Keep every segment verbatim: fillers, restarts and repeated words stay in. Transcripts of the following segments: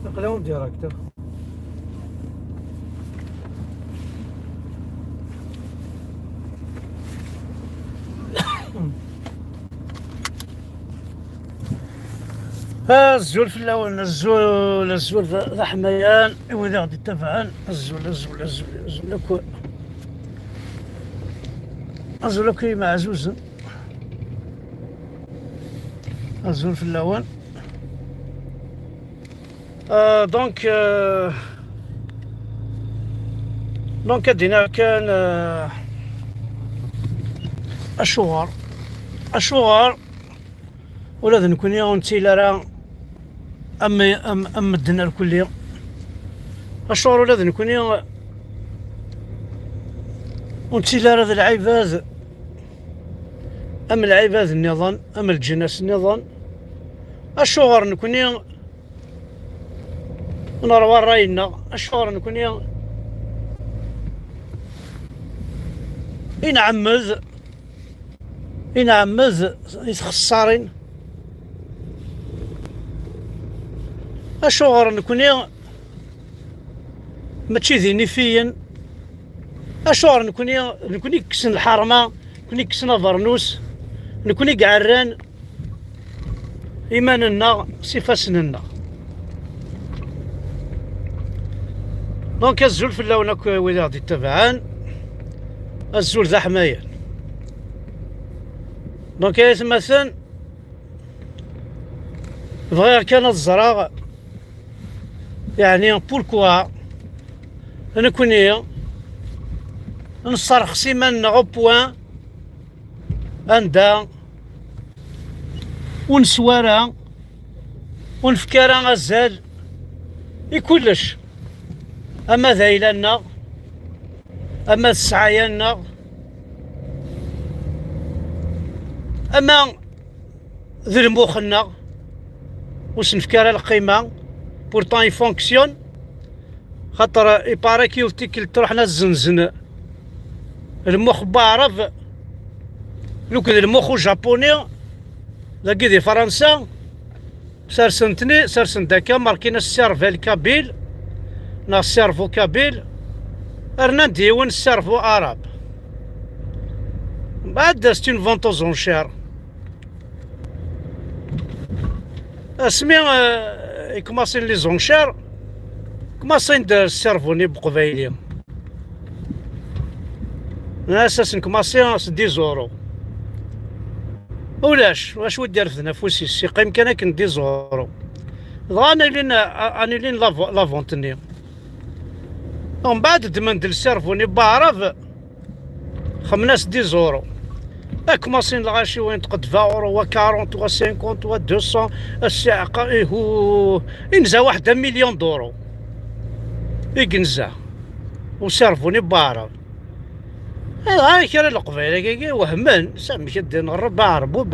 Aql-awen direct. Azul fell-awen, azul, azul d, d aḥmayan i wid i ɣ-d-ittabaɛen. Azul, azul, azul, azul akk. Azul akk i yimeɛzuzen. Azul fell-awen. Euh, donc, euh, donc, ad d-iniɣ kan, euh, acuɣer, acuɣer ula d nekkni ur nettili ara am, am, am medden irkelli. Acuɣer ula d nekkni ur nettili ara d lɛibad am lɛibad nniḍen, am leǧnas nniḍen? Acuɣer nekkni ur nerwa ṛṛay-nneɣ? Acuɣer nekkni i nɛemmed, i nɛemmed i txessarin? Acuɣer nekkni mačči d inifiyen? Acuɣer nekkni, nekkni i yekksen lḥerma, nekkni i yekksen abernus, nekkni i iɛerran iman-nneɣ s ifassen-nneɣ? Donc, azul fell-awen akk wid i ɣ-d-ittabaɛen, azul d aḥmayan. Donc, ay atmaten, bɣiɣ kan ad ẓreɣ, yeɛni, pourquoi nekkni nesserxes iman-nneɣ au point anda ur neswa ara, ur nefki ara azal i kullec, ama d ayla-nneɣ, ama d ssɛaya-nneɣ, ama d lmux-nneɣ, ur s-nefki ara lqima. Pourtant, il fonctionne. Xaṭer, il paraît que yiwet tikkelt ruḥen ad zzenzen lmux n waɛrab, lukk d lmux ujapuni, dagi di Fransa, sersen-ten-i, sersen-d akka, markin-as cervelle kabyle, neɣ cerveau kabyle, rnan-d yiwen cerveau arabe. Mbeɛd, c'est une vente aux enchères. Asmi, euh, i kmaṣin les enchères, kmaṣin-d cerveau-nni n uqbayli. As-asen kmaṣi s dix euros. Ulac, wacu i d-irefden afus-is, iqqim kan akken dix euros. Dɣa ad nilin, ad nilin la, la vente-nni. Mbeɛd ddmen-d le cerveau-nni n waɛrab, xemmen-as dix euros. Ak maṣin lɣaci win tqedva euros, wa quarante, wa cinquante, wa deux cents, assiɛqa, ihu, inza waḥed un million d'euros. I yenza. Uservu-nni n waɛrab. Dɣa kra n leqbayel-agi wehmen, s amek i d-nɣerreb aɛerbub,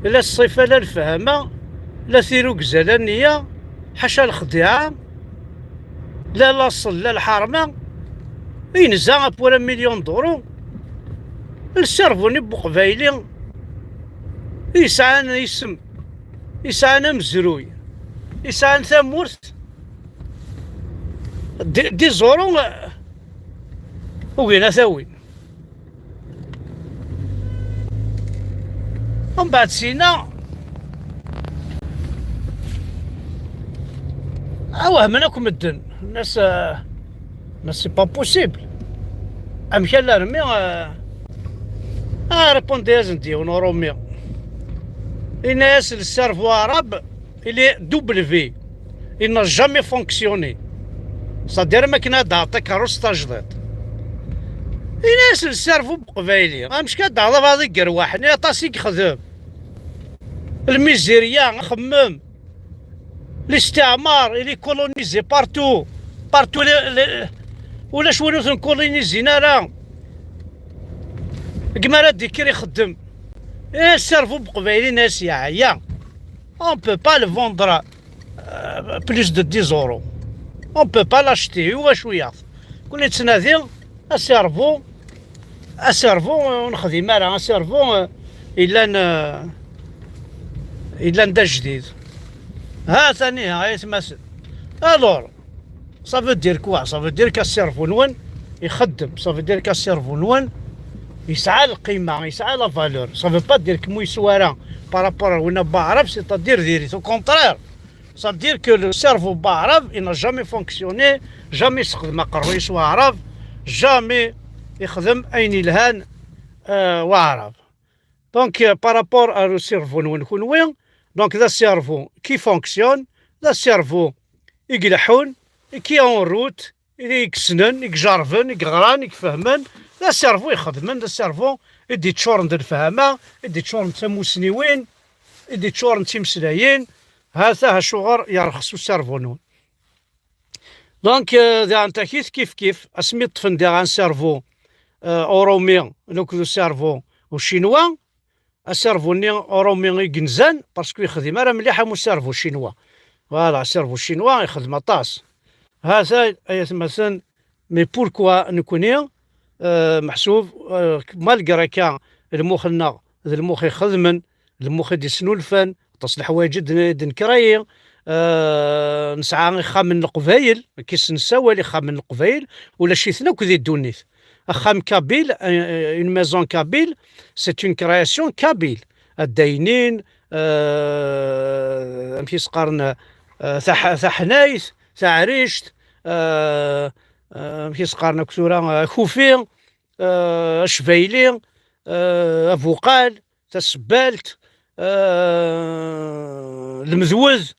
la ṣṣifa, la lefhama, la tirugza, la nniya, ḥaca lexdiɛa, la laṣel, la lḥerma, inza apwar un million d'euros, lservu-nni n uqbayli, yesɛan isem, yesɛan amezruy, yesɛan tamurt, di, di ẓuru, ugin ad t-awin. Mbeɛd sina, a wehmen akk medden. Nnas, euh, mais c'est pas possible. Amek alarmi, euh, a répondre-asen-d yiwen uṛumi. Yenna-yas le cerveau arabe, il est W. Il n'a jamais fonctionné. C'est-à-dire, ma kena ad takeṛṛust tajdiṭ. Yenna-yas le cerveau n uqbayli. Amek ad d-taɣeḍ abaḍ i yerwaḥen, aṭas i yexdem. Lmizirya, axemmem. Listiɛmar, il est colonisé partout. Partout, les, les, ulac win ur ten-kolonizin ara. Deg mi ara d-ikker ixeddem. Eh, cerveau n uqbayli-nni yeɛya. On peut pas le vendre, euh, plus de dix euros. On peut pas l'acheter, i wacu yaɣ? Kul nettnadi aservu, aservu ur nexdim ara, aservu, euh, yellan, euh, yellan d ajdid. Ha-t-an ihi, ay atmaten. Alors, ça veut dire quoi? Ça veut dire que cerveau-nwen ixeddem, ça veut dire que cerveau-nwen yesɛa lqima, yesɛa la valeur. Ça veut pas dire que mu yeswa ara par rapport à win n waɛrab, c'est-à-dire diri-t. Au contraire, ça veut dire que le cerveau n waɛrab, il n'a jamais fonctionné, jamais yessexdem aqerruy-is waɛrab, jamais ixdem ayen yelhan, euh, waɛrab. Donc, euh, par rapport à le cerveau-nwen kunwi, donc, d acerveau qui fonctionne, d acerveau i ileḥḥun, i qui en route, i yessnen, i ijerrben, i yeɣran, i ifehmen, d acerveau ixedmen, d acerveau i d-yeččuren d lefhama, i d-yeččuren d tamusniwin, i d-yeččuren d timeslayin. Ha-t-a acuɣer yerxes ucerveau-nwen. Donc, euh, daɣen takit kif kif, asmi ṭṭfen diɣ un cerveau, euh, urumi, akked ucerveau ucinwa, acerveau-nni urumi i yenzan, parce que yexdim ara mliḥ am ucerveau chinois. Voilà, acerveau chinois ixdem aṭas. Ha-t-a, ay atmaten, mais pourquoi nekni, euh, meḥsub, euh, malgré akka, lmux-nneɣ d lmux ixedmen, lmux i d-isnulfan, aṭas n leḥwayeǧ i d-, i d-nekrayi, euh, nesɛa ixxamen n Leqbayel, akka i s-nessawal ixxamen n Leqbayel, ulac-iten akk di ddunit. Axxam kabyle, euh, une maison kabyle, c'est une création kabyle. Addaynin, euh, amek i s-qqaren, euh, taḥ-, taḥnayt, taɛrict, euh, euh, amek i s-qqaren akk tura, euh, akufi, euh, acbayli, euh, abuqal, tasebbalt, euh, lemdwed,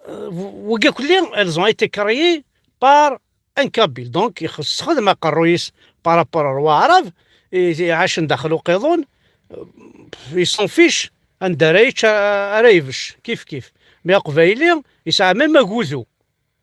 euh, wigi kulli, elles ont été créées par un kabyle. Donc, ixeddem aqerruy-is par rapport ar waɛrab, i, iɛacen daxel uqiḍun, euh, il s'en fiche, anda ara yečč, ara yebcec, kif kif. Mais aqbayli, yesɛa même agudu.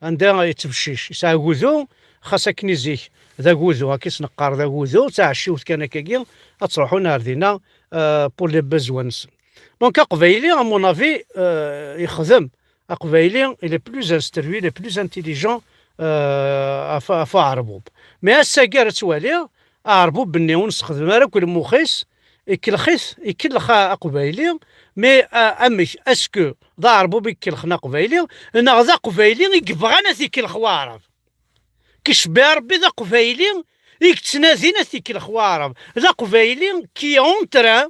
Anda yettbeccic, yesɛa agudu, xas akken i zik d agudu, akka i s-neqqar d agudu, d taɛecciwt kan akkagi, ad ttruḥun ar dinna, euh, pour les besoins-nsen. Donc, aqbayli, à mon avis, euh, yexdem. Aqbayli, il est plus instruit, il est plus intelligent, euh, af, af uɛerbub. Mais ass-agi ara twaliḍ, aɛerbub-nni ur nessexdem ara akk lmux-is, ikellex-it, ikellex a-, aqbayli, mais, euh, amek, est-ce que d aɛerbub i ikellxen aqbayli, neɣ d aqbayli i yebɣan ad t-ikellex waɛrab? Kecbi Rebbi d aqbayli i yettnadin ad t-ikellex waɛrab. D aqbayli qui est en train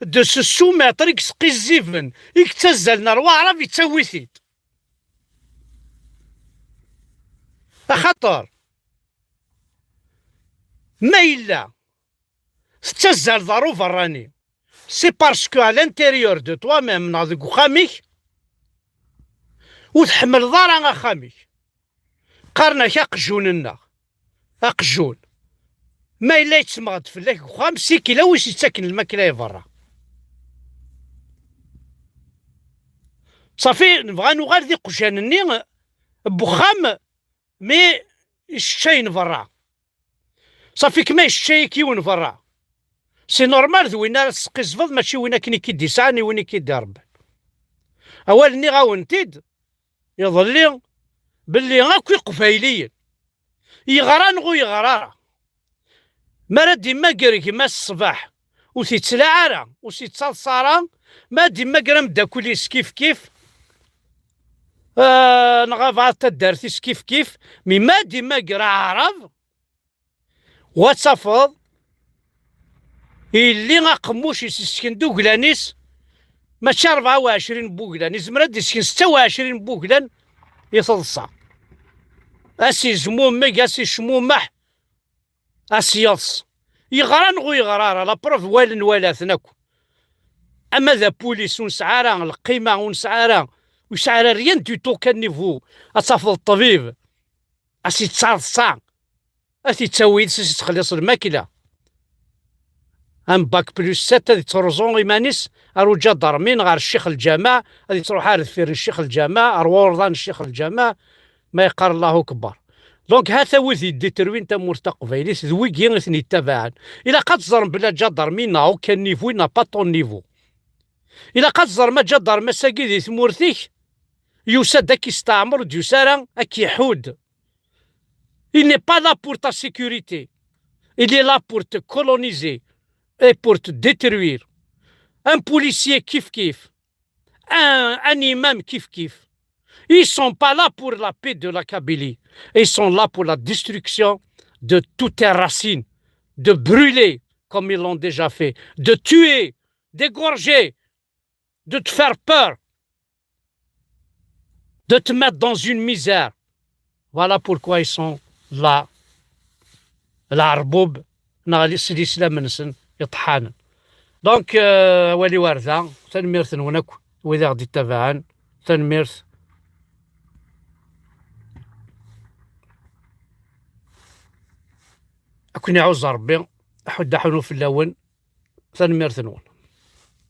de se soumettre, i yesqizziben, i yettazzalen ar waɛrab, yettawi-t-id. Axaṭer, ma yella tettazzaleḍ ar uberrani, c'est parce que à l'intérieur de toi-même, neɣ deg uxxam-ik, ur tḥemmleḍ ara axxam-ik. Qqaren-ak aqjun-nneɣ. Aqjun. Ma yella yettmeɣ-d fell-ak deg uxxam, sikil a wi s-yettaken lmakla i berra. Ṣafi, nebɣa nuɣal d iqjan-nni n wexxam, mi iceččayen berra. Ṣafi, kma iceččay-ik yiwen berra. C'est normal, d win ara tesqizbeḍ, mačči win akken i k-id-isɛan, i win i k-id-irebban. Awal nniɣ-awen-t-id iḍelli, belli akk iqbayliyen, yeɣra neɣ ur yeɣra ara, mi ara d-immager gma-s ṣṣbeḥ, ur t-yettlaɛ ara, ur s-yettaḍsa ara, mi ara d-immager ameddakel-is kif kif, ah, neɣ abɛaḍ taddart-is kif kif, mi ma d-immager aɛrab, wa tafeḍ, illi aqemmuc yessken-d uglan-is, mačči rebɛa u ɛecrin n wuglan, izmer ad d-isken setta u ɛecrin n wuglan i teḍsa. A s-izmumeg, a s-icmumeḥ, a s-yeḍs. Yeɣra neɣ ur yeɣra ara, la preuve, walen walaten akk. Ama d apulis ur nesɛi ara lqima, ur nesɛi ara, ur yesɛi ara rien du tout, kan niveau, ad tafeḍ ṭṭbib, a s-yettaḍsa, a t-yettawi yid-s, a s-yettxelliṣ lmakla. Am bac plus sept ad yettruẓu iman-is ar uǧadarmi neɣ ar ccix lǧameɛ, ad yettruḥ ar deffir n ccix lǧameɛ, ar wurḍan n ccix lǧameɛ, ma yeqqar Allahu Akbar. Donc, ha-t-a wid yedditerwin tamurt taqbaylit, d wigi i ten-yettabaɛen. Ilaq ad teẓrem belli aǧadarmi n'a aucun niveau, il n'a pas ton niveau. Ilaq ad teẓrem aǧadarmi ass-agi di tmurt-ik, yusa-d ad k-isteɛmer, ur d-yusi ara ad k-iḥudd. Il n'est pas là pour ta sécurité. Il est là pour te coloniser et pour te détruire. Un policier kif kif. Un, un imam kif kif. Ils sont pas là pour la paix de la Kabylie. Ils sont là pour la destruction de toutes tes racines, de brûler, comme ils l'ont déjà fait, de tuer, d'égorger, de te faire peur, de te mettre dans une misère. Voilà pourquoi ils sont là. Lɛerbub neɣ s lislamen-nsen iṭḥanen. Donc, euh, awal-iw ar da. Tanemmirt-nwen akk wid i ɣ-d-ittabaɛen. Tanemmirt. Ad ken-iɛuzz Ṛebbi, aḥuddu aḥunu fell-awen. Tanemmirt-nwen.